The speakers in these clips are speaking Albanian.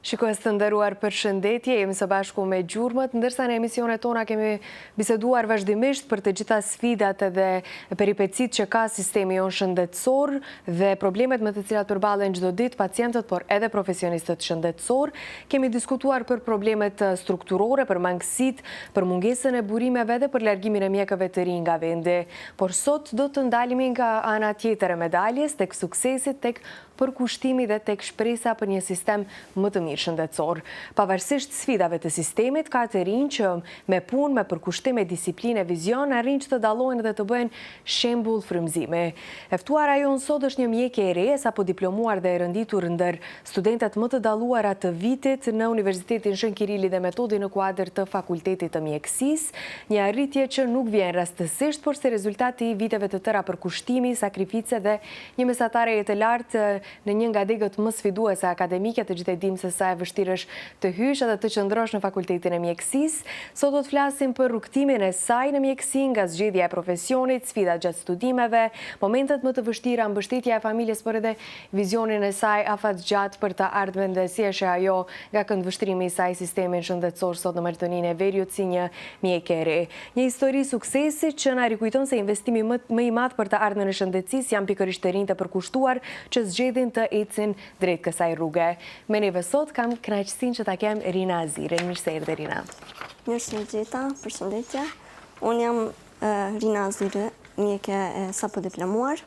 Shikues të nderuar përshëndetje, jemi së bashku me Gjurmët, ndërsa në emisionet tona kemi biseduar vazhdimisht për të gjitha sfidat edhe peripecitë që ka sistemi jonë shëndetësor dhe problemet me të cilat përballen çdo ditë pacientët, por edhe profesionistët shëndetësorë. Kemi diskutuar për problemet strukturore, për mangësitë, për mungesën e burimeve dhe për largimin e mjekëve të rinj nga vendi. Por sot do të ndalemi nga ana tjetër e medaljes, tek suksesi, tek përkushtimi dhe tek shpresa për një sistem më të mirë shëndetësor. Pavarësisht sfidave të sistemit, ka të rinj që me punë, me përkushtim e disiplinë e vizion arrijnë që të dallohen dhe të bëhen shembull frymëzimi. E ftuara jonë sot është një mjeke e re, e sapo diplomuar dhe e renditur ndër studentet më të dalluara të vitit në Universitetin Shën Kirili dhe Metodi në kuadër të Fakultetit të Mjekësisë, një arritje që nuk vjen rastësisht, por si rezultat i viteve të tëra përkushtimi, sakrifice dhe Një mesatareje të lartë në një nga degët më sfiduese akademike, të gjithë e dimë se sa e vështirë është të hysh edhe të qëndrosh në Fakultetin e Mjekësisë. Sot do të flasim për rrugëtimin e saj në mjekësi, nga zgjedhja e profesionit, sfidat gjatë studimeve, momentet më të vështira, mbështetja e familjes, por edhe vizionin e saj afatgjatë për të ardhmen dhe si e sheh ajo nga këndvështrimi i saj sistemin shëndetësor sot në Maqedoninë e Veriut si një mjeke e re. Një histori suksesi që na rikujton se investimi më më i madh për të ardhmen e shëndetësisë janë pikërisht të rinjtë e përkushtuar që zgjedhin të ecin drejt kësaj rruge. Me neve sot kam kënaqësinë që ta kem Rina Azirin. Mirë se erdhe Rina. Mirë se ju gjeta, përshëndetje. Unë jam Rina Aziri, mjeke e sapo diplomuar.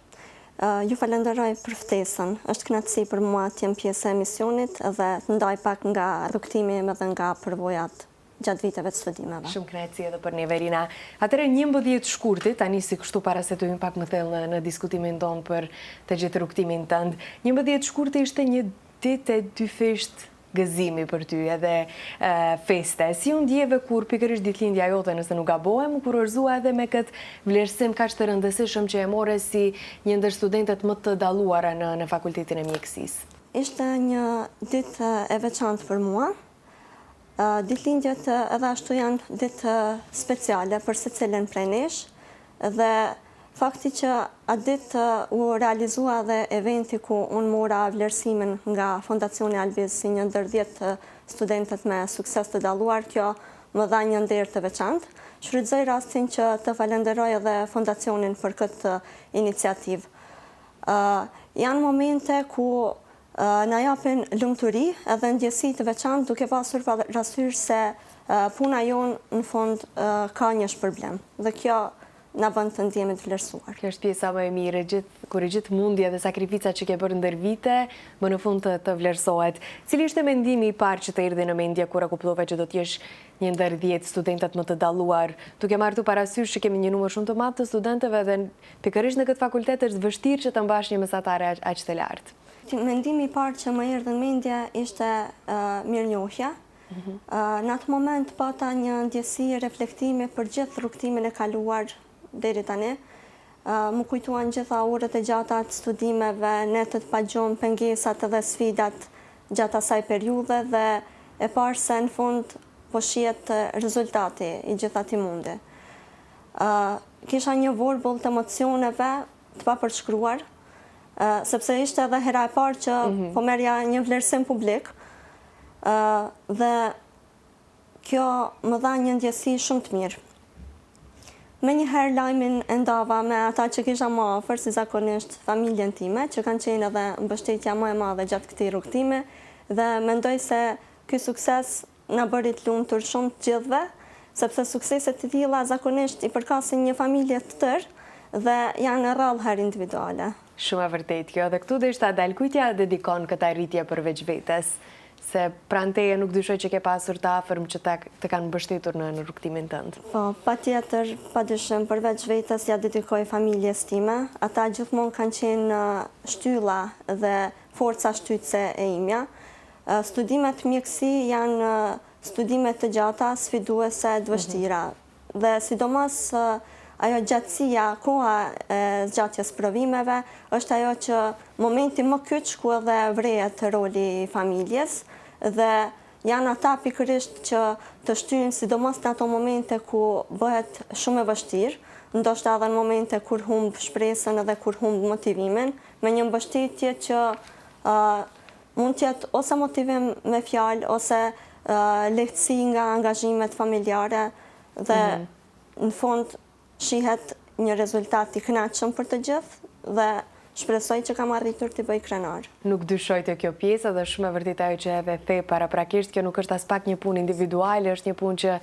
Ju falenderoj për ftesën. Është kënaqësi për mua të jem pjesë e emisionit dhe të ndaj pak nga rrugëtimi im edhe nga përvojat gjatë viteve të studimeve. Shumë kënaqësi edhe për neve Rina. Atëherë 11 shkurti, tani si kështu para se të hyjmë pak më thellë në, në diskutimin tonë për të gjithë rrugëtimin tënd. 11 shkurti ishte një ditë e dyfishtë gëzimi për ty edhe e, feste. Si u ndjeve kur pikërisht ditëlindja jote, nëse nuk gabohem, u kurorëzua edhe me këtë vlerësim kaq të rëndësishëm që e more si një ndër studentet më të dalluara në në Fakultetin e Mjekësisë? Ishte një ditë e veçantë për mua. Ditëlindjet edhe ashtu janë ditë speciale për secilin prej nesh dhe fakti që atë ditë u realizua edhe eventi ku unë mora vlerësimin nga Fondacioni Albiz si një ndër 10 studentet me sukses të dalluar, kjo më dha një nder të veçantë. Shfrytëzoj rastin që të falenderoj edhe fondacionin për këtë iniciativë. Janë momente ku Na japin lumturi edhe ndjesi të veçantë duke pasur parasysh se puna jonë në fund ka një shpërblim dhe kjo na bën të ndjehemi të vlerësuar. Kjo është pjesa më e mirë, gjithë kur i gjithë mundi edhe sakrifica që ke bërë ndër vite, më në fund të të vlerësohet. Cili ishte mendimi i parë që të erdhi në mendje kur e kuptove që do të jesh një ndër 10 studentet më të dalluar, duke marrë këtu parasysh që kemi një numër shumë të madh të studentëve dhe pikërisht në këtë fakultet është vështirë që të mbash një mesatare aq të lartë. Mendimi i parë që më erdhi në mendje ishte mirënjohja. Mhm. Në atë moment pata një ndjesi reflektimi për gjithë rrugëtimin e kaluar deri tani. M'u kujtuan gjitha orët e gjata të studimeve, netët pa gjumë, pengesat edhe sfidat gjatë asaj periudhe dhe e parë se në fund po shihet rezultati i gjithë atij mundi. Kisha një vorbull të emocioneve të papërshkruar, sepse ishte edhe hera e parë që mhm. po merrja një vlerësim publik dhe kjo më dha një ndjesi shumë të mirë. Menjëherë lajmin e ndava me ata që kisha më afër, si zakonisht familjen time, që kanë qenë edhe mbështetja më e madhe gjatë këtij rrugëtimi dhe mendoj se ky sukses Na bëri të lumtur shumë të gjithëve, sepse suksese të tilla zakonisht i përkasin një familje të tërë dhe janë rrallë herë individuale. Shumë e vërtetë kjo dhe këtu deshta dal kujt ia dedikon këtë arritje përveç vetes? Se pranë teje nuk dyshoj që ke pasur të afërm që ta të kanë mbështetur në në rrugëtimin tënd. Po, patjetër, padyshim, përveç vetes ia dedikoj familjes time. Ata gjithmonë kanë qenë shtylla dhe forca shtytëse e imja. Studimet mjekësi janë studime të gjata, sfiduese, të vështira. Dhe sidomos ajo gjatësia, koha e zgjatjes provimeve, është ajo që momenti më kyç ku edhe vrehet roli i familjes dhe janë ata pikërisht që të shtyjnë sidomos në ato momente ku bëhet shumë e vështirë, ndoshta edhe në momente kur humb shpresën edhe kur humb motivimin, me një mbështetje që. Mund të jetë ose motivim me fjalë ose lehtësi nga angazhimet familjare dhe mhm. në fund shihet një rezultat i kënaqshëm për të gjithë dhe shpresoj që kam arritur t'i bëj krenar. Nuk dyshoj te kjo pjesë dhe shumë e vërtetë ajo që edhe the paraprakisht, kjo nuk është aspak një punë individuale, është një punë që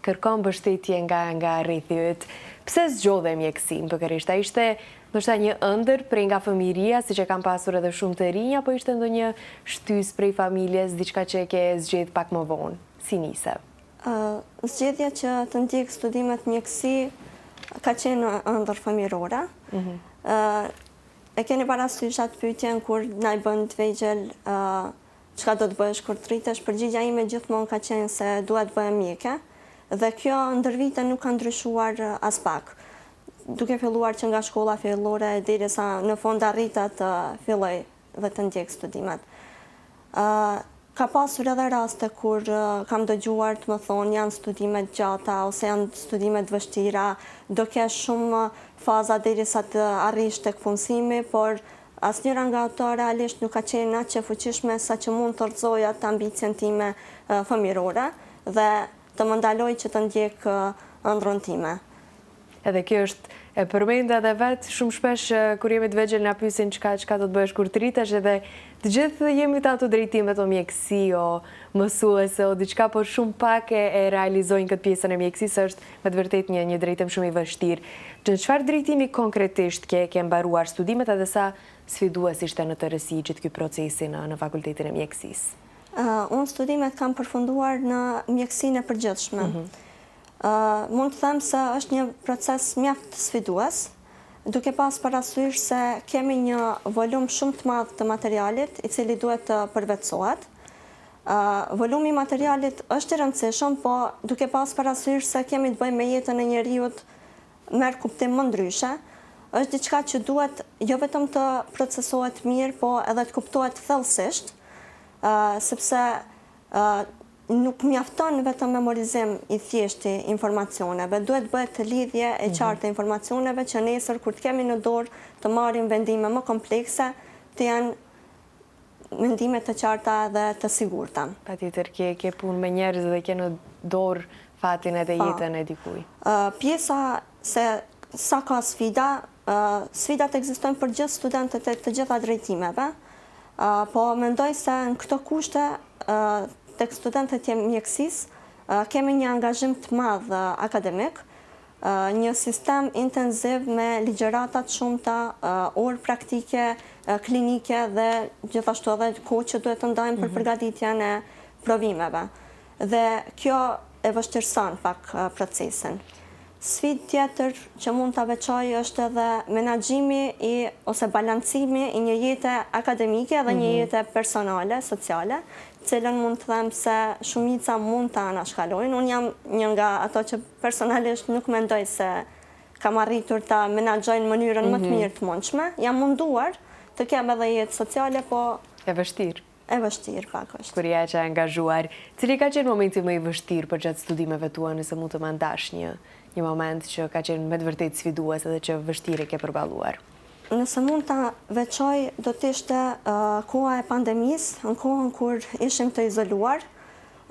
kërkon mbështetje nga nga rrethi yt. Pse zgjodhe mjekësinë pikërisht? A ishte ndoshta një ëndërr prej nga fëmijëria, siç e kanë pasur edhe shumë të rinj, apo ishte ndonjë shtysë prej familjes, diçka që e ke zgjedh pak më vonë? Si nise? Zgjedhja që të ndjek studimet mjekësi ka qenë ëndërr fëmijërore. Mhm. E keni parasysh atë pyetjen kur na e bënë të vegjël Çka do të bëhesh kur të rritesh? Përgjigja ime gjithmonë ka qenë se dua të bëhem mjeke dhe kjo ndër vite nuk ka ndryshuar aspak. Duke filluar që nga shkolla fillore derisa në fund arrita të filloj dhe të ndjek studimet. Ka pasur edhe raste kur kam dëgjuar të më thonë janë studime të gjata ose janë studime të vështira, do kesh shumë faza derisa të arrish tek punësimi, por Asnjëra nga ato realisht nuk ka qenë aq e fuqishme sa që mund të rrëzojë atë ambicien time fëmijërore dhe të më ndalojë që të ndjek ëndrrën time. Edhe kjo është e përmende edhe vetë, shumë shpesh kur jemi të vegjël na pyesin çka çka do të bëhesh kur të rritesh edhe të gjithë jemi te ato drejtimet o mjekësi o mësuese o diçka por shumë pak e e realizojnë këtë pjesën e mjekësisë është Me të vërtetë një një drejtim shumë i vështirë. Në çfarë drejtimi konkretisht ke ke mbaruar studimet edhe sa sfidues ishte në tërësi gjithë ky procesi në në Fakultetin e Mjekësisë? Unë studimet kam përfunduar në mjekësinë e përgjithshme. Mund të them se është një proces mjaft sfidues, duke pas parasysh se kemi një volum shumë të madh të materialit, i cili duhet të përvetësohet. Volumi i materialit është i rëndësishëm, po duke pas parasysh se kemi të bëjmë me jetën e njeriut merr kuptim më ndryshe. Është diçka që duhet jo vetëm të procesohet mirë, po edhe të kuptohet thellësisht, sepse nuk mjafton vetëm memorizim i thjeshtë i informacioneve, duhet të bëhet lidhje e mhm. qartë e informacioneve që nesër kur të kemi në dorë të marrim vendime më komplekse, të janë vendime të qarta dhe të sigurta. Patjetër, ke, ke punë me njerëz dhe ke në dorë fatin edhe po. jetën e dikujt. Pjesa se sa ka sfida, sfidat ekzistojnë për gjithë studentët e të gjitha drejtimeve, po mendoj se në këto kushte tek studentët e mjekësisë kemi një angazhim të madh akademik, Një sistem intenziv me ligjërata të shumta, orë praktike, klinike dhe gjithashtu edhe kohë që duhet të ndajmë për mhm. përgatitjen e provimeve. Dhe kjo e vështirëson pak procesin. Sfidë tjetër që mund ta veçoj është edhe menaxhimi i ose balancimi i një jete akademike dhe një mhm. jete personale, sociale, të cilën mund të them se shumica mund ta anashkalojnë. Unë jam një nga ato që Personalisht nuk mendoj se kam arritur ta menaxhoj në mënyrën më të mhm. mirë të mundshme. Jam munduar të kem edhe jetë sociale, po E vështirë. E vështirë pak është. Kur je aq e angazhuar. Cili ka qenë momenti më i vështirë përgjatë studimeve tua, nëse mund të ma ndash një një moment që ka qenë me të vërtetë sfidues edhe që vështirë e ke përballuar? Nëse mund ta veçoj, do të ishte koha e pandemisë, në kohën kur ishim të izoluar.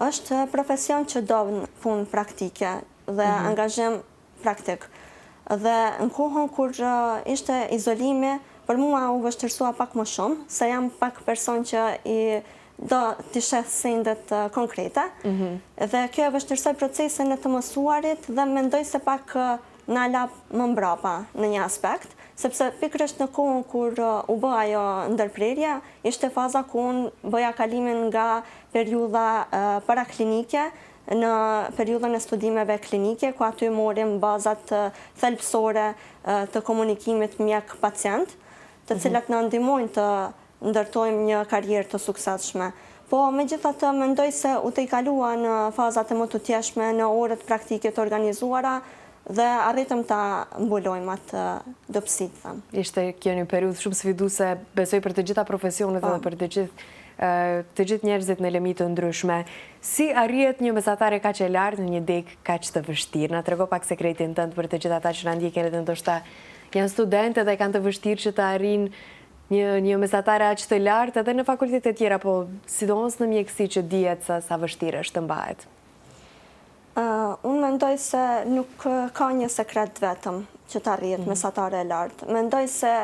Është profesion që do punë praktike dhe mhm. angazhim praktik. Dhe në kohën kur ishte izolimi, për mua u vështirësua pak më shumë, se jam pak person që i do t'i sheh sendet konkrete. Mhm. Dhe kjo e vështirësoi procesin e të mësuarit dhe mendoj se pak na la më mbrapa në një aspekt, sepse pikërisht në kohën kur u bë ajo ndërprerje, ishte faza ku unë bëja kalimin nga periudha paraklinike në periudhën e studimeve klinike, ku aty morim bazat thelbësore të komunikimit mjek-pacient, të mhm. cilat na ndihmojnë të ndërtojmë një karrierë të suksesshme. Po, megjithatë, mendoj se u tejkalua në fazat e mëtutjeshme, në orët praktike të organizuara dhe arritëm ta mbulojmë atë dobësi, të them. Ishte kjo një periudhë shumë sfiduese, besoj për të gjitha profesionet dhe po. për të gjithë të gjithë njerëzit në lëmi të ndryshme. Si arrihet një mesatare kaq e lartë në një degë kaq të vështirë? Na trego pak sekretin tënd për të gjithë ata që na ndjekin edhe ndoshta janë studentë dhe kanë të vështirë që të arrijnë. Një një mesatare aq të lartë edhe në fakultete të tjera, po sidomos në mjekësi që dihet sa sa vështirë është të mbahet. Unë mendoj se nuk ka një sekret të vetëm që të arrihet mhm. mesatare e lartë. Mendoj se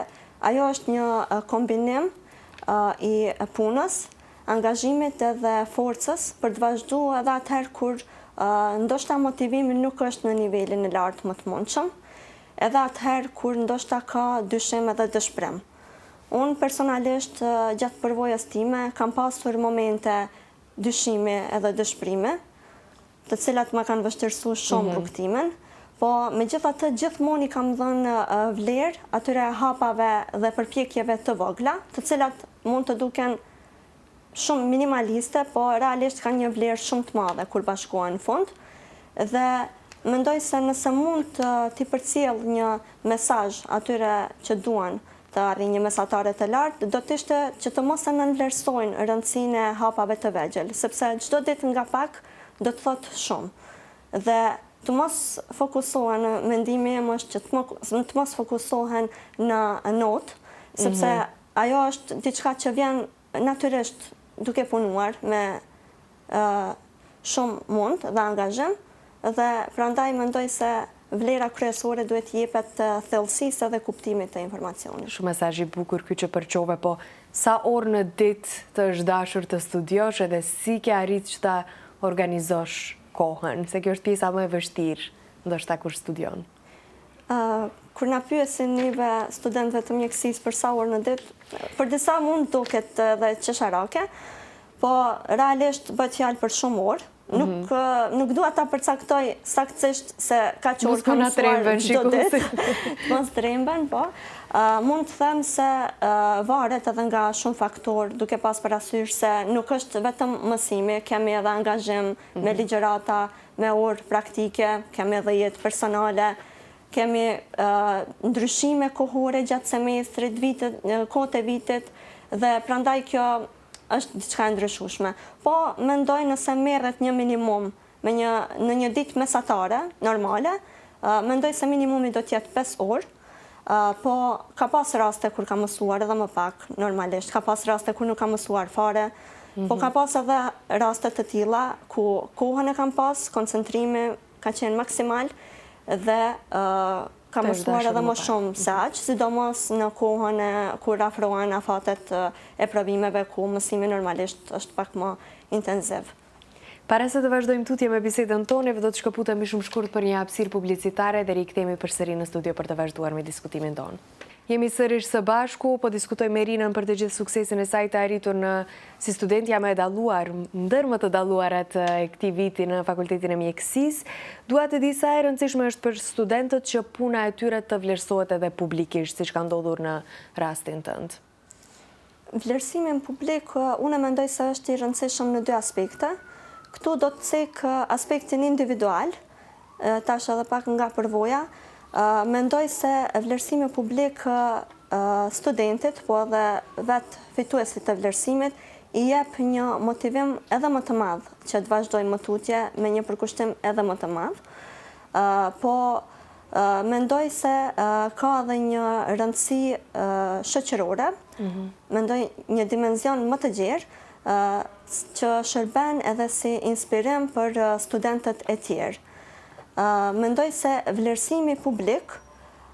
ajo është një kombinim i punës, angazhimit edhe forcës për të vazhdu edhe atëherë kur ndoshta motivimi nuk është në nivelin e lartë më të mundshëm, edhe atëherë kur ndoshta ka dyshim edhe dëshpërim. Unë personalisht gjatë përvojës time kam pasur momente dyshimi edhe dëshpërimi, të cilat ma kanë vështirësu shumë mhm. rrugëtimin, po megjithatë gjithmonë i kam dhënë vlerë atyre hapave dhe përpjekjeve të vogla, të cilat mund të duken shumë minimaliste, po realisht kanë një vlerë shumë të madhe kur bashkohen në fund. Dhe mendoj se nëse mund t'i përcjell një mesazh atyre që duan të arrijnë një mesatare të lartë, do të ishte që të mos e nënvlerësojnë rëndësinë e hapave të vegjël, sepse çdo ditë nga pak do të thotë shumë. Dhe të mos fokusohen, mendimi im është që të mos fokusohen në notë, sepse mhm. ajo është diçka që vjen natyrisht duke punuar me shumë mund dhe angazhim dhe prandaj mendoj se vlera kryesore duhet t'i jepet thellësisë edhe kuptimit të informacionit. Shumë mesazh i bukur ky që përçove, po sa orë në ditë të është dashur të studiosh edhe si ke arrit që ta organizosh kohën, se kjo është pjesa më e vështirë, ndoshta kur studion. Kur na pyesin neve studentëve të mjekësisë për sa orë në ditë, për disa mund të duket edhe qesharake, po realisht bëhet fjalë për shumë orë. Mhm. Nuk nuk dua ta përcaktoj saktësisht se kaq orë kam mësuar çdo ditë. Mos tremben, po. Mund të them se varet edhe nga shumë faktorë, duke pas parasysh se nuk është vetëm mësimi, kemi edhe angazhim me mhm. ligjërata, me orë praktike, kemi edhe jetë personale, kemi ndryshime kohore gjatë semestrit, vitet, kohët e vitit dhe prandaj kjo është diçka e ndryshueshme. Po mendoj nëse merret një minimum me një në një ditë mesatare, normale, mendoj se minimumi do të jetë 5 orë, po ka pas raste kur kam mësuar edhe më pak, normalisht, ka pas raste kur nuk kam mësuar fare, po mhm. ka pas edhe raste të tilla ku kohën e kam pas, koncentrimi ka qenë maksimal dhe kam mësuar edhe më shumë se mhm. aq, sidomos në kohën e kur afrohen afatet e provimeve ku mësimi normalisht është pak më intenziv. Para se të vazhdojmë tutje me bisedën tonë, neve do të shkëputemi shumë shkurt për një hapësirë publicitare dhe rikthehemi përsëri në studio për të vazhduar me diskutimin tonë. Jemi sërish së bashku, po diskutojmë me Rinën për të gjithë suksesin e saj të arritur në si studentja më e dalluar, ndër më të dalluarat e këtij viti në Fakultetin e Mjekësisë. Dua të di sa e rëndësishme është për studentët që puna e tyre të vlerësohet edhe publikisht, siç ka ndodhur në rastin tënd. Vlerësimi në publik, unë mendoj se është i rëndësishëm në dy aspekte. Këtu do të cek aspektin individual, tash edhe pak nga përvoja. Mendoj se vlerësimi publik studentit, po edhe vetë fituesit të vlerësimit, i jep një motivim edhe më të madh që të vazhdojë më tutje me një përkushtim edhe më të madh. Po Mendoj se ka edhe një rëndësi shoqërore, mhm. mendoj një dimension më të gjerë, që shërben edhe si inspirim për studentët e tjerë. Mendoj se vlerësimi publik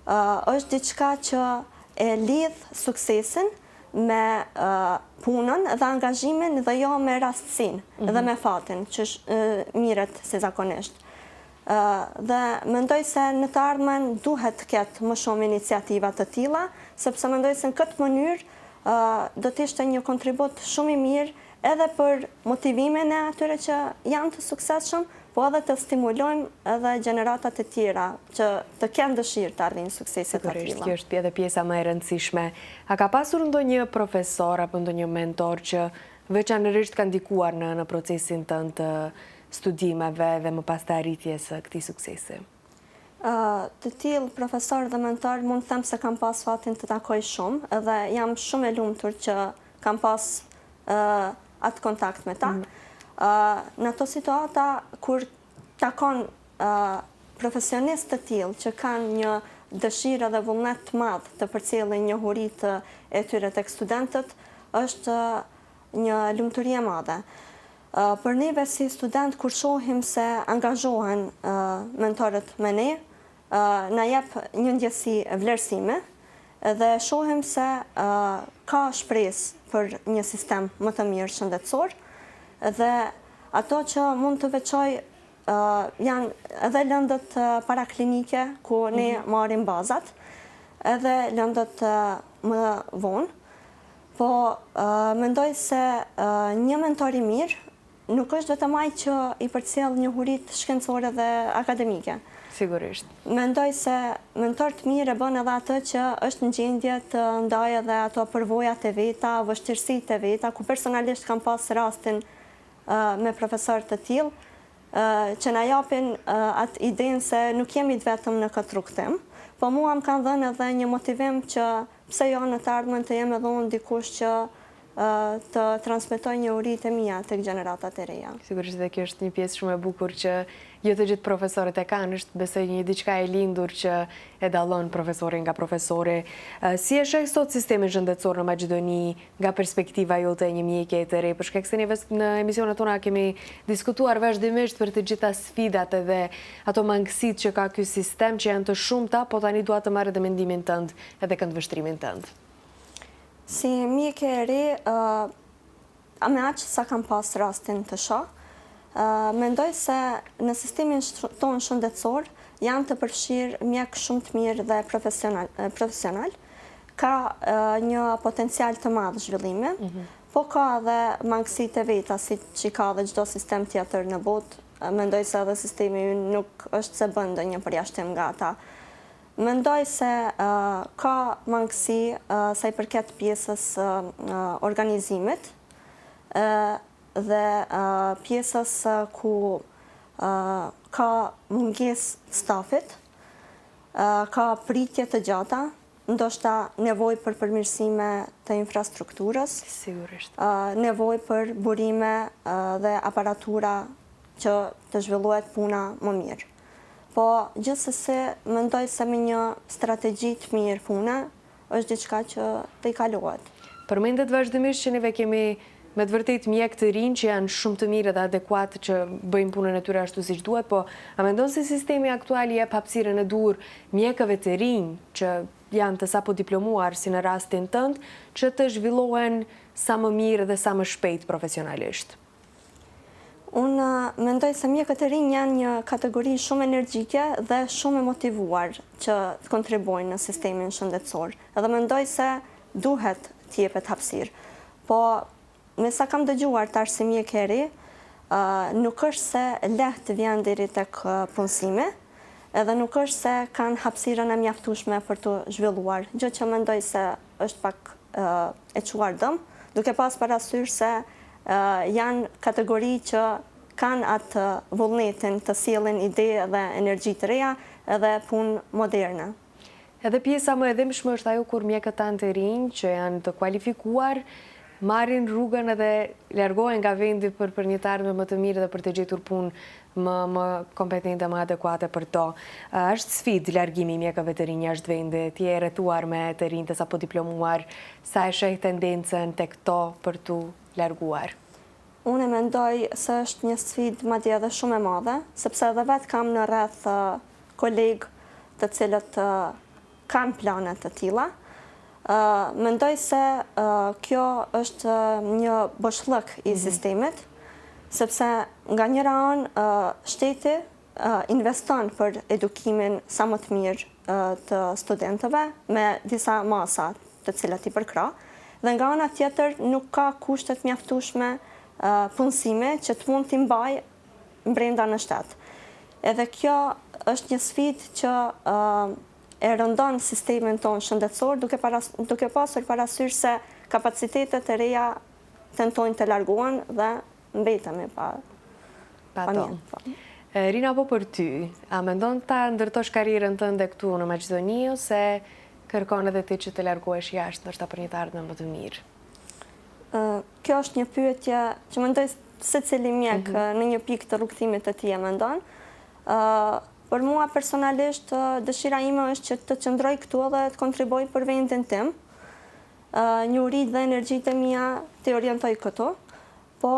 është diçka që e lidh suksesin me punën dhe angazhimin dhe jo me rastësinë dhe mhm. me fatin që mirret si zakonisht. Dhe mendoj se në të ardhmen duhet të ketë më shumë iniciativa të tilla, sepse mendoj se në këtë mënyrë do të ishte një kontribut shumë i mirë edhe për motivimin e atyre që janë të suksesshëm, po edhe të stimulojmë edhe gjeneratat e tjera që të kenë dëshirë të arrijnë suksese të tilla. Sigurisht, kjo është edhe pjesa më e rëndësishme. A ka pasur ndonjë profesor apo ndonjë mentor që veçanërisht ka ndikuar në në procesin tënd të studimeve dhe më pas të arritjes së këtij suksesi? Të tillë profesorë dhe mentorë mund të them se kam pas fatin të takoj shumë dhe jam shumë e lumtur që kam pas atë kontakt me ta. Mm. Në ato situata kur takon profesionistë të tillë që kanë një dëshirë dhe vullnet të madh të përcjellin njohuritë e tyre tek studentët, është një lumturi e madhe. Për neve si studentë kur shohim se angazhohen mentorët me ne, na jep një ndjesi vlerësimi dhe shohim se ka shpresë për një sistem më të mirë shëndetësor dhe ato që mund të veçoj janë edhe lëndët paraklinike ku ne mhm. marrim bazat, edhe lëndët më vonë. Po mendoj se një mentor i mirë nuk është vetëm ai që i përcjell njohuritë shkencore dhe akademike. Sigurisht. Mendoj se mentor të mirë e bën edhe atë që është në gjendje të ndajë edhe ato përvojat e veta, vështirësitë e veta, ku personalisht kam pas rastin me profesorë të tillë, që na japin atë idenë se nuk jemi të vetëm në këtë rrugëtim, po mua më kanë dhënë edhe një motivim që pse jo në të ardhmen të jem edhe unë dikush që të transmetoj njohuritë e mia tek gjeneratat e reja. Sigurisht dhe kjo është një pjesë shumë e bukur që jo të gjithë profesorët e kanë, është besoj një diçka e lindur që e dallon profesorin nga profesori. Si e sheh sot sistemin shëndetësor në Maqedoni nga perspektiva jote e një mjeke të re, për shkak se neve në emisionet tona kemi diskutuar vazhdimisht për të gjitha sfidat edhe ato mangësitë që ka ky sistem që janë të shumta, po tani dua të marr edhe mendimin tënd edhe këndvështrimin tënd. Si mjeke e re, me aq sa kam pas rastin të shoh, mendoj se në sistemin tonë shëndetësor janë të përfshirë mjekë shumë të mirë dhe profesional. Ka një potencial të madh zhvillimi, mhm. po ka edhe mangësitë e veta, siç i ka edhe çdo sistem tjetër në botë. Mendoj se edhe sistemi ynë nuk është se bën ndonjë përjashtim nga ata. Mendoj se ka mangësi sa i përket pjesës së organizimit dhe pjesës ku ka mungesë stafit, ka pritje të gjata, ndoshta nevojë për përmirësime të infrastrukturës, Sigurisht. nevojë për burime dhe aparatura që të zhvillohet puna më mirë. Po, gjithsesi, mendoj se me një strategji të mirë pune, është diçka që tejkalohet. Përmendet vazhdimisht që neve kemi me të vërtetë mjekë të rinj që janë shumë të mirë dhe adekuat që bëjnë punën e tyre ashtu siç duhet, po a mendon se sistemi aktual i jep hapësirën e duhur mjekëve të rinj që janë të sapo diplomuar si në rastin tënd, që të zhvillohen sa më mirë dhe sa më shpejt profesionalisht? Unë mendoj se mjekët e rinj janë një kategori shumë energjike dhe shumë e motivuar që të kontribuojnë në sistemin shëndetësor. Edhe mendoj se duhet të jepet hapësirë. Po, me sa kam dëgjuar tash si mjeke e re, nuk është se lehtë vjen deri tek punësimi, edhe nuk është se kanë hapësirën e mjaftueshme për t'u zhvilluar, gjë që mendoj se është pak e çuar dëm, duke pas parasysh se janë kategori që kanë atë vullnetin të sjellin ide dhe energji të reja edhe punë moderne. Edhe pjesa më e dhimbshme është ajo kur mjekët tanë të rinj që janë të kualifikuar marrin rrugën edhe largohen nga vendi për për një të ardhme më të mirë dhe për të gjetur punë më më kompetente, më adekuate për to. Është sfidë largimi i mjekëve të rinj jashtë vendit, ti je e rrethuar me të rinj të sapo diplomuar, sa e sheh tendencën tek to për t'u larguar? Unë mendoj se është një sfidë madje edhe shumë e madhe, sepse edhe vetë kam në rreth kolegë të cilët kanë plane të tilla. Mendoj se kjo është një boshllëk i mhm. sistemit, sepse nga njëra anë shteti investon për edukimin sa më të mirë të studentëve me disa masa të cilat i përkrah, dhe nga ana tjetër nuk ka kushte të mjaftueshme punësimi që të mund t'i mbajë brenda në shtet. Edhe kjo është një sfidë që e rëndon sistemin tonë shëndetësor duke, paras, duke pasur parasysh se kapacitetet e reja tentojnë të largohen dhe mbetemi pa, pa, pa to. Po. Rina, po për ty, a mendon ta ndërtosh karrierën tënde këtu në Maqedoni ose kërkon edhe ti që të largohesh jashtë, ndoshta për një të ardhme më të mirë? Kjo është një pyetje që mendoj secili mjek mhm. në një pikë të rrugëtimit të tij e mendon. Për mua personalisht dëshira ime është që të qëndroj këtu edhe të kontribuoj për vendin tim. Njohuritë dhe energjitë e mia t'i orientoj këtu, po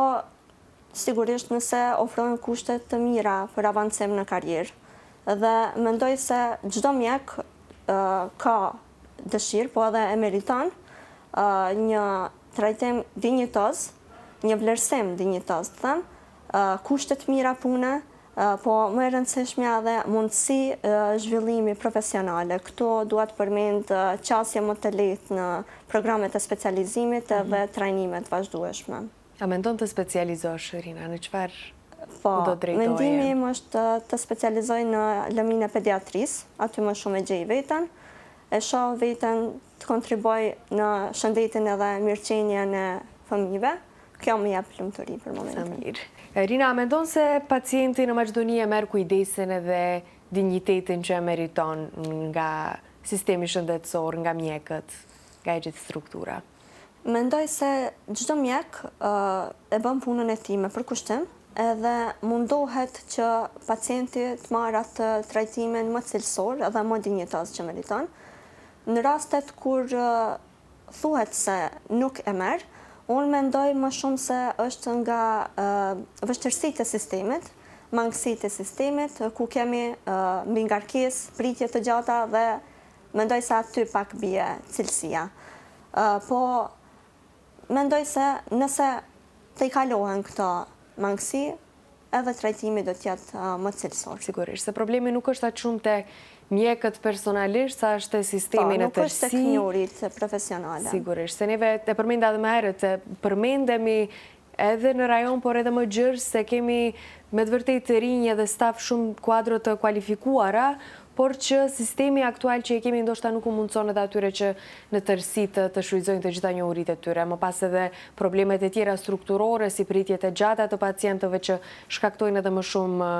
sigurisht nëse ofrohen kushte të mira për avancim në karrierë. Dhe mendoj se çdo mjek ka dëshirë, po edhe e meriton një trajtim dinjitoz, një vlerësim dinjitoz, të them, kushte të mira pune, po më e rëndësishmja edhe mundësi zhvillimi profesionale. Këtu dua të përmend qasje më të lehtë në programet e specializimit edhe trajnime të vazhdueshme. A mendon të specializosh, Rina, në çfarë Po, do drejtoje? Mendimi im është të specializoj në lëminë e pediatrisë, aty më shumë e gjej veten. E shoh veten të kontribuoj në shëndetin edhe mirëqenien e fëmijëve. Kjo më jep lumturi për momentin. Sa mirë. Rina, a mendon se pacienti në Maqedoni e merr kujdesin edhe dinjitetin që e meriton nga sistemi shëndetësor, nga mjekët, nga e gjithë struktura? Mendoj se çdo mjek e bën punën e tij me përkushtim edhe mundohet që pacienti të marrë atë trajtimin më cilësor edhe më dinjitoz që meriton. Në rastet kur thuhet se nuk e merr, unë mendoj më shumë se është nga vështirësitë e sistemit, mangësitë e sistemit, ku kemi mbingarkesë, pritje të gjata dhe mendoj se aty pak bie cilësia. Po mendoj se nëse tejkalohen këto mangësi, edhe trajtimi do të jetë më cilësor. Sigurisht, se problemi nuk është aq shumë te mjekët personalisht, sa është te sistemi në tërësi. Po, nuk është tek njohuritë profesionale. Sigurisht, se neve e përmenda edhe më herët, se përmendemi edhe në rajon, por edhe më gjerë, se kemi me të vërtetë të rinj edhe staf shumë kuadro të kualifikuara, por që sistemi aktual që e kemi ndoshta nuk u mundëson edhe atyre që në tërësi të të shfrytëzojnë të gjitha njohuritë e tyre. Më pas edhe problemet e tjera strukturore, si pritjet e gjata të pacientëve që shkaktojnë edhe më shumë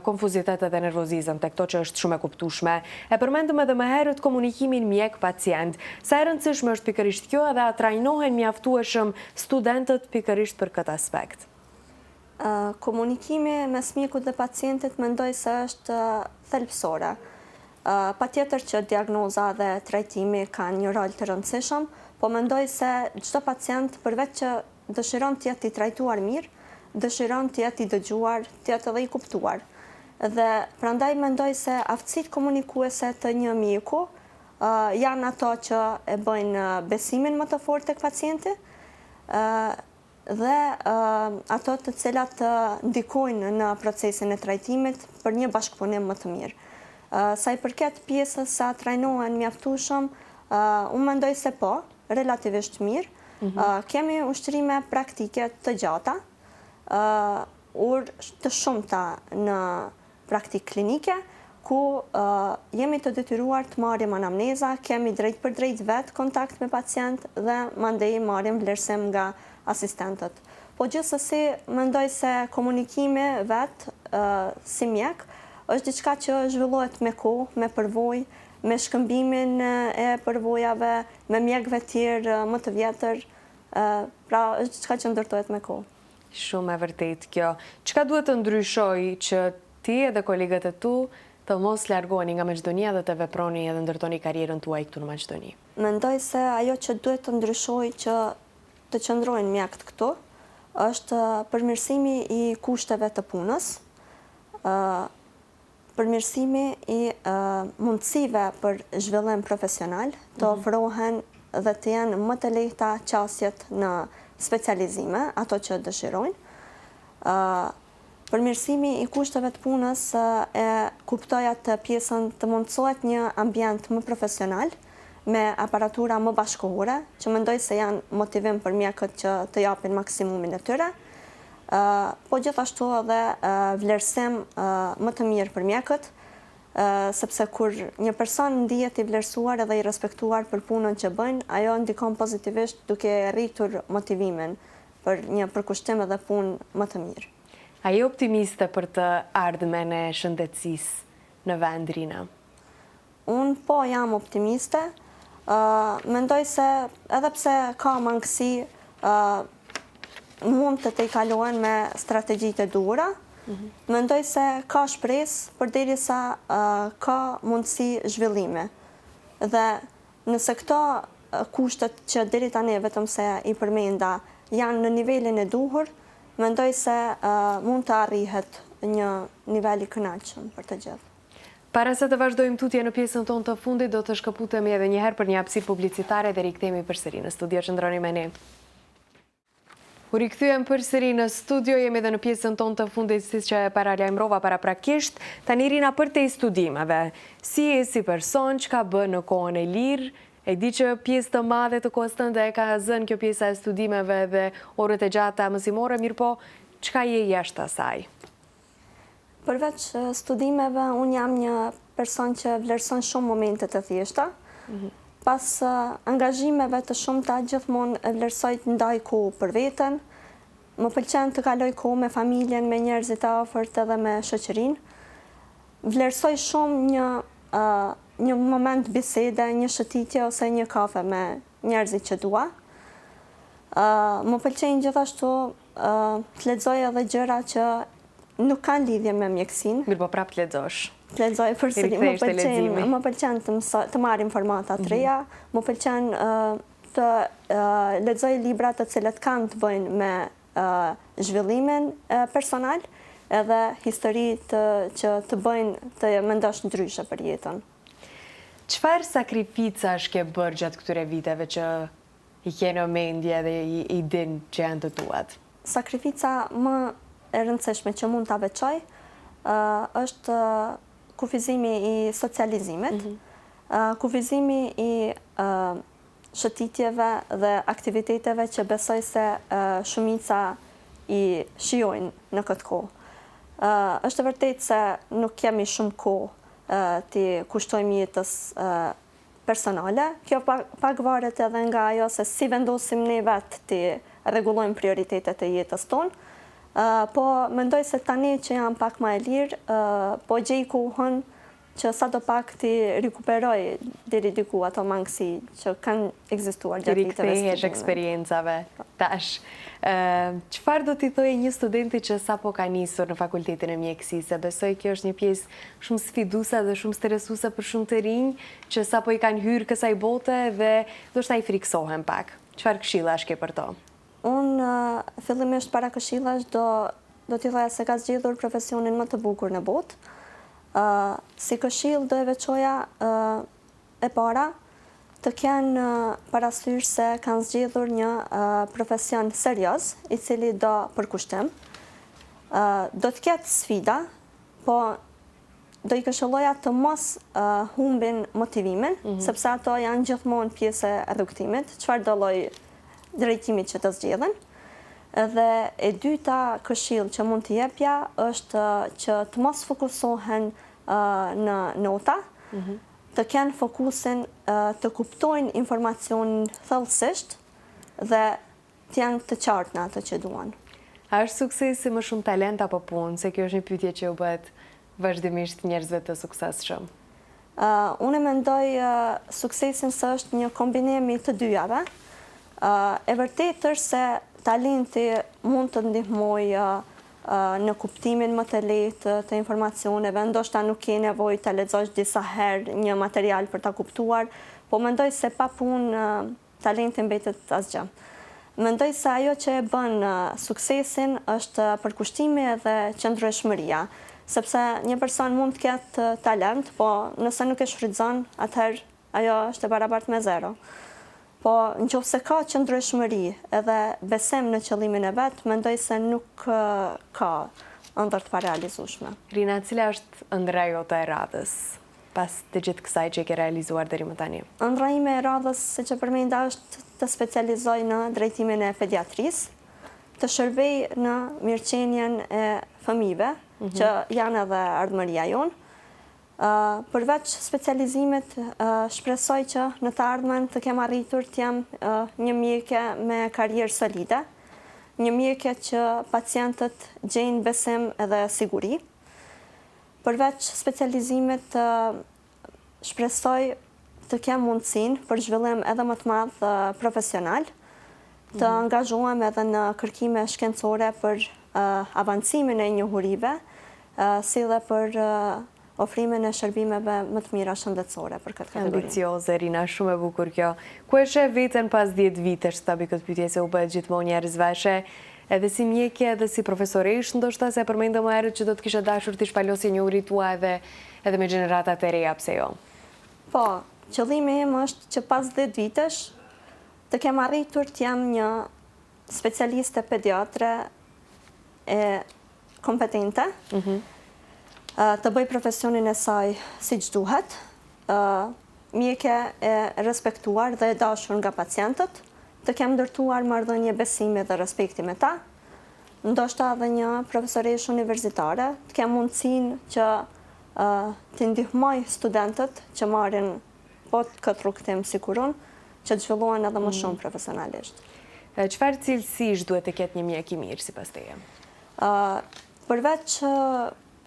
konfuzitet edhe nervozizëm tek to që është shumë e kuptueshme. E përmendëm edhe më herët komunikimin mjek-pacient. Sa e rëndësishme është pikërisht kjo edhe a trajnohen mjaftueshëm studentët pikërisht për këtë aspekt? Komunikimi mes mjekut dhe pacientit mendoj se është thelbësore. Patjetër që diagnoza dhe trajtimi kanë një rol të rëndësishëm, po mendoj se çdo pacient përveç që dëshiron të jetë i trajtuar mirë, dëshiron të jetë i dëgjuar, të jetë edhe i kuptuar. Dhe prandaj mendoj se aftësitë komunikuese të një mjeku janë ato që e bëjnë besimin më të fortë tek pacienti, dhe ato të cilat ndikojnë në procesin e trajtimit për një bashkëpunim më të mirë. Sa i përket pjesës sa trajnohen mjaftueshëm, unë mendoj se po, relativisht mirë. Mhm. Kemi ushtrime praktike të gjata, orë të shumta në praktikë klinike, ku jemi të detyruar të marrim anamneza, kemi drejtpërdrejt vetë kontakt me pacient dhe mandej marrim vlerësim nga asistentët. Po gjithsesi mendoj se komunikimi vetë si mjek është diçka që zhvillohet me kohë, me përvojë, me shkëmbimin e përvojave, me mjekëve tjerë më të vjetër, pra është diçka që ndërtohet me kohë. Shumë e vërtetë kjo. Çka duhet të ndryshojë që ti edhe kolegët e tu të mos largoheni nga Maqedonia dhe të veproni edhe ndërtoni karrierën tuaj këtu në Maqedoni? Mendoj se ajo që duhet të ndryshojë që të qëndrojnë mjekët këtu është përmirësimi i kushteve të punës, Përmirësimi i mundësive për zhvillim profesional, të mhm. ofrohen dhe të jenë më të lehta qasjet në specializime, ato që dëshirojnë. Përmirësimi i kushteve të punës e kuptoj atë pjesën të mundësohet një ambient më profesional, me aparatura më bashkëkohore, që mendoj se janë motivim për mjekët që të japin maksimumin e tyre. Po gjithashtu edhe vlerësim më të mirë për mjekët, sepse kur një person ndihet i vlerësuar edhe i respektuar për punën që bëjnë, ajo ndikon pozitivisht duke rritur motivimin për një përkushtim edhe punë më të mirë. A je optimiste për të ardhmen e shëndetësisë në vend, Rina? Unë po jam optimiste. Mendoj se edhe pse ka mangësi, mund të tejkalohen me strategjitë e duhura. Mhm. Mendoj se ka shpresë përderisa ka mundësi zhvillimi. Dhe nëse këto kushtet që deri tani vetëm se i përmenda janë në nivelin e duhur, mendoj se mund të arrihet një nivel i kënaqshëm për të gjithë. Para se të vazhdojmë tutje në pjesën tonë të fundit, do të shkëputemi edhe një herë për një hapësirë publicitare dhe rikthehemi përsëri në studio. Qëndroni me ne. U rikthyem përsëri në studio, jemi edhe në pjesën tonë të fundit siç e paralajmërova paraprakisht. Tani Rina përtej studimeve, si je si person, çka bën në kohën e lirë, e di që pjesë të madhe të kohës tënde e ka zënë kjo pjesa e studimeve dhe orët e gjata mësimore, mirëpo çka je jashtë asaj? Përveç studimeve, unë jam një person që vlerëson shumë momente të thjeshta. Mhm. Pas angazhimeve të shumta, gjithmonë e vlerësoj të ndaj kohë për veten. Më pëlqen të kaloj kohë me familjen, me njerëzit e afërt edhe me shoqërinë. Vlerësoj shumë një një moment bisede, një shëtitje ose një kafe me njerëzit që dua. Më pëlqejnë gjithashtu të lexoj edhe gjëra që nuk kanë lidhje me mjekësinë. Mirëpo prapë të lexosh. Të lexoj përsëri, më pëlqen, më pëlqen të mësoj, të marr informata të mhm. reja, më pëlqen të lexoj libra të cilët kanë të bëjnë me zhvillimin personal edhe histori të, që të bëjnë të mendosh ndryshe për jetën. Çfarë sakrificash ke bërë gjatë këtyre viteve që i ke në mendje dhe i din që janë të tuat? Sakrifica më e rëndësishme që mund ta veçoj është kufizimi i socializimit, mhm. kufizimi i shëtitjeve dhe aktiviteteve që besoj se shumica i shijojnë në këtë kohë. Është e vërtetë se nuk kemi shumë kohë t'i kushtojmë jetës personale. Kjo pak varet edhe nga ajo se si vendosim ne vetë t'i rregullojmë prioritetet e jetës tonë. Po mendoj se tani që jam pak ma e lirë, po gjej kohën që sado pak t'i rikuperoj deri diku ato mangësi që kanë ekzistuar gjatë viteve studimit. T'i rikthehesh eksperiencave tash. Çfarë do t'i thoje një studenti që sapo ka nisur në Fakultetin e Mjekësisë? Se besoj kjo është një pjesë shumë sfiduese dhe shumë stresuese për shumë të rinj që sapo i kanë hyrë kësaj bote dhe ndoshta i frikësohen pak. Çfarë këshillash ke për to? Unë fillimisht para këshillash do do t'i thoja se ka zgjedhur profesionin më të bukur në botë. Si këshillë do e veçoja e para, të kenë parasysh se kanë zgjedhur një profesion serioz, i cili do përkushtim. Do të ketë sfida, po do i këshilloja të mos humbin motivimin, mhm. sepse ato janë gjithmonë pjesë e rrugëtimit, çfarëdo lloj drejtimi që të zgjedhin. Dhe e dyta këshillë që mund të jepja është që të mos fokusohen në nota, mhm. të kenë fokusin të kuptojnë informacionin thellësisht dhe të janë të qartë në atë që duan. A është suksesi më shumë talent apo punë? Se kjo është një pyetje që u bëhet vazhdimisht njerëzve të suksesshëm. Unë e mendoj suksesin se është një kombinim i të dyjave. E vërtetë është se talenti mund të ndihmojë në kuptimin më të lehtë të informacioneve, ndoshta nuk ke nevojë ta lexosh disa herë një material për ta kuptuar, po mendoj se pa punë talenti mbetet asgjë. Mendoj se ajo që e bën suksesin është përkushtimi edhe qëndrueshmëria, sepse një person mund të ketë talent, po nëse nuk e shfrytëzon, atëherë ajo është e barabartë me zero. Po në qoftë se ka qëndrueshmëri edhe besim në qëllimin e vet, mendoj se nuk ka ëndërr të parealizueshme. Rina, cila është ëndrra jote e radhës? pas të gjithë kësaj që ke realizuar deri më tani? Ëndrra ime e radhës, siç e përmenda, është të specializoj në drejtimin e pediatrisë, të shërbej në mirëqenien e fëmijëve, mhm. që janë edhe ardhmëria jonë. Përveç specializimit, shpresoj që në të ardhmen të kem arritur të jem një mjeke me karrierë solide, një mjeke që pacientët gjejnë besim edhe siguri. Përveç specializimit, shpresoj të kem mundësinë për zhvillim edhe më të madh profesional, të mhm. angazhohem edhe në kërkime shkencore për avancimin e njohurive, si dhe për ofrimin e shërbimeve më të mira shëndetësore për këtë kategori. Ambicioze, Rina, shumë e bukur kjo. Ku e sheh veten pas 10 vitesh, ta bëj këtë pyetje se u bëhet gjithmonë njerëzve, e sheh edhe si mjeke edhe si profesoreshë, ndoshta se e përmende më herët që do të kishe dashur t'i shpalosje njohuritë tua edhe edhe me gjeneratat e reja, pse jo? Po, qëllimi im është që pas 10 vitesh të kem arritur të jem një specialiste pediatre e kompetente, mhm. të bëj profesionin e saj siç duhet, mjeke e respektuar dhe e dashur nga pacientët, të kem ndërtuar marrëdhënie besimi dhe respekti me ta, ndoshta edhe një profesoreshë universitare, të kem mundësinë që të ndihmoj studentët që marrin po këtë rrugëtim sikur unë, që të zhvillohen edhe më mm. shumë profesionalisht. Çfarë cilësish duhet të ketë një mjek i mirë sipas teje? Përveç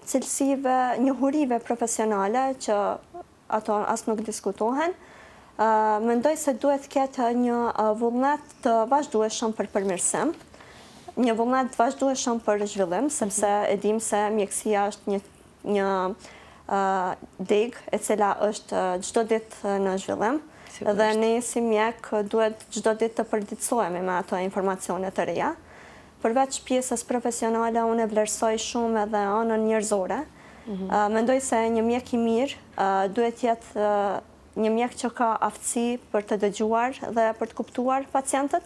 cilësive, njohurive profesionale që ato as nuk diskutohen, mendoj se duhet të ketë një vullnet të vazhdueshëm për përmirësim, një vullnet të vazhdueshëm për zhvillim, sepse mhm. e dimë se mjekësia është një një degë e cila është çdo ditë në zhvillim dhe ne si mjek duhet çdo ditë të përditësohemi me ato informacione të reja. Përveç pjesës profesionale, unë e vlerësoj shumë edhe anën njerëzore. Mhm. Mendoj se një mjek i mirë duhet të jetë një mjek që ka aftësi për të dëgjuar dhe për të kuptuar pacientët,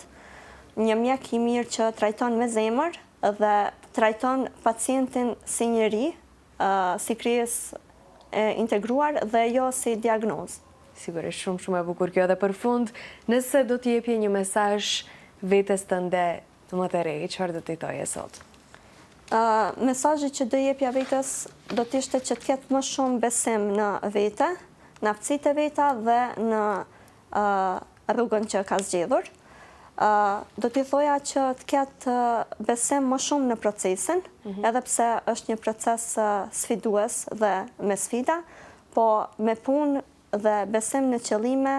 një mjek i mirë që trajton me zemër dhe trajton pacientin si njeri, si krijesë e integruar dhe jo si diagnozë. Sigurisht, shumë shumë e bukur kjo dhe për fund, nëse do t'i jepje një mesazh vetes tënde më të re, çfarë do t'i thoje sot? Mesazhi që do jepja vetes do të ishte që të ketë më shumë besim në vete, në aftësitë e veta dhe në rrugën që ka zgjedhur. Do t'i thoja që të ketë besim më shumë në procesin, mhm. edhe pse është një proces sfidues dhe me sfida, po me punë dhe besim në qëllime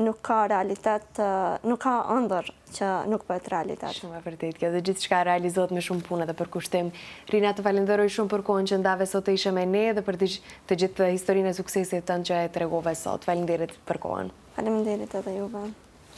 nuk ka realitet, nuk ka ëndërr që nuk bëhet realitet. Shumë e vërtetë kjo dhe gjithçka realizohet me shumë punë dhe përkushtim. Rina, të falenderoj shumë për kohën që ndave sot të ishe me ne dhe për të gjithë historinë e suksesit tënd që e tregove sot. Faleminderit për kohën. Faleminderit edhe juve.